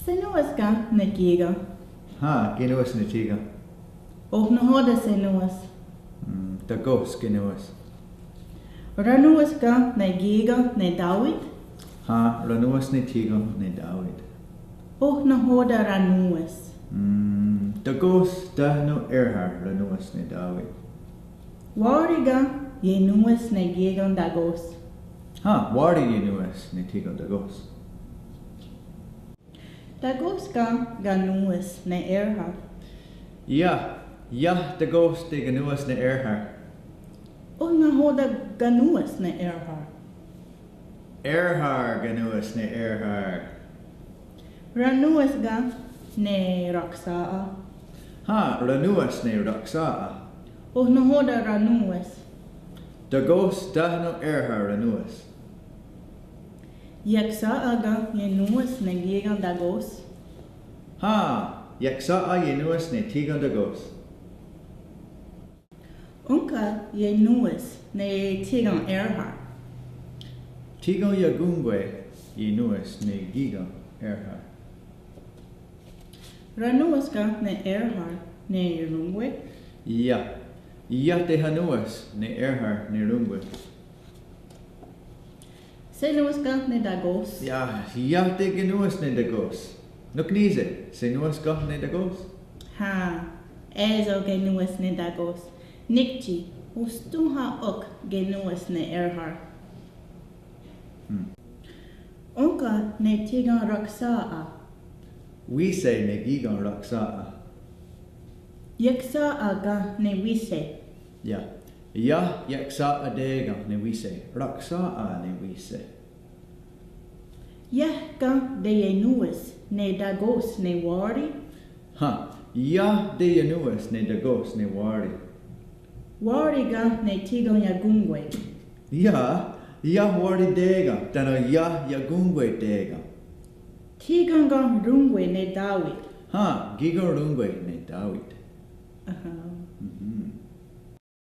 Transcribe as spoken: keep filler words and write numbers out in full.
Senòn:we's ken ne kí:ken? Hen, kenòn:we's ne thí:ken. Oh nahò:ten' senòn:we's? Mm, takò:s kenòn:we's. Ranòn:we's ken ne kí:ken ne Tawit? Hen, ranòn:we's ne thí:ken ne Tawit. Oh nahò:ten' ranòn:we's? Mm, takò:s tánon' è:rhar ranòn:we's ne Tawit. Wá:ri ken ienòn:we's ne kí:ken takò:s? Hen, Wá:ri ienòn:we's ne thí:ken takò:s. Takò:s ken kanòn:we's ne è:rhar? Iah, iah takò:s tekanòn:we's ne è:rhar. Oh nahò:ten' kanòn:we's ne è:rhar? È:rhar kanòn:we's ne è:rhar. Ranòn:we's ken ne raksà:'a? Hen, ranòn:we's ne raksà:'a. Oh nahò:ten' ranòn:we's? Takò:s tánon' è:rhar ranòn:we's. Ieksà:'a ken ienòn:we's ne kí:ken takò:s? Hen, ieksà:'a ienòn:we's ne thí:ken takò:s. Ónhka ienòn:we's ne thí:ken è:rhar? Thí:ken iakón:kwe ienòn:we's ne kí:ken è:rhar. Ranòn:we's ken ne è:rhar ne rón:kwe? Iah, iah tehanòn:we's ne è:rhar ne rón:kwe. Senòn:we's ken ne takò:s? Iah, iah tekenòn:we's ne takò:s. Nok ní:se, senòn:we's ken ne takò:s? Hen, é:so kenòn:we's ne takò:s. Nek tsi ostòn:ha ok kenòn:we's ne è:rhar. Hmm. Ónhka ne thí:ken raksà:'a? Wíshe ne kí:ken raksà:'a. Ieksà:'a ken ne wíshe? Iah, iah ieksà:'a té:ken ne wíshe, raksà:'a ne wíshe. Iah ken teienòn:we's ne takò:s ne Wá:ri? Hen, iah teienòn:we's ne takò:s ne Wá:ri. Wá:ri ken ne thí:ken iakón:kwe? Iah, iah Wá:ri té:ken, tánon' iah iakón:kwe té:ken. Thí:ken ken rón:kwe ne Tawit? Hen, kí:ken rón:kwe ne Tawit. Aha. Mhm.